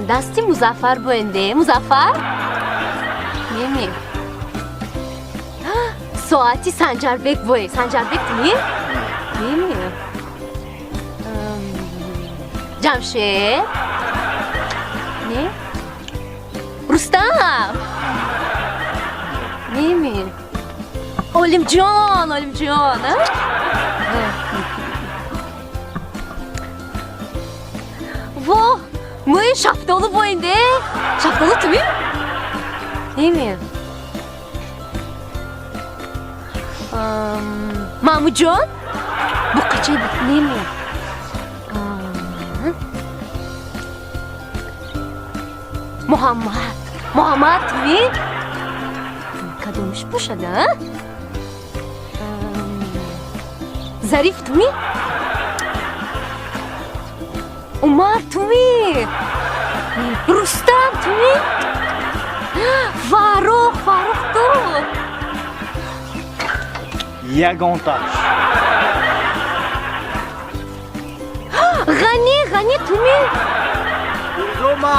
Дасти Музаффар боенде. Музаффар? Неми. Соати Санҷарбек бое. Санҷарбек туми? Неми. Ҷамшед? Не? Рустам? Неми. Олимҷон, Олимҷон, а? Во, мӯи шафтолу боинде. Шафтолу туми? Неми. Маҳмудҷон? Буқачаи неми. Муҳаммад. Муҳаммад туми? Кадомиш бошад, а? Зариф туми? Умар туми? Рустам туми? Фаррух, Фаррух ту? Ягонташ. Ғанӣ, Ғанӣ туми? Зома.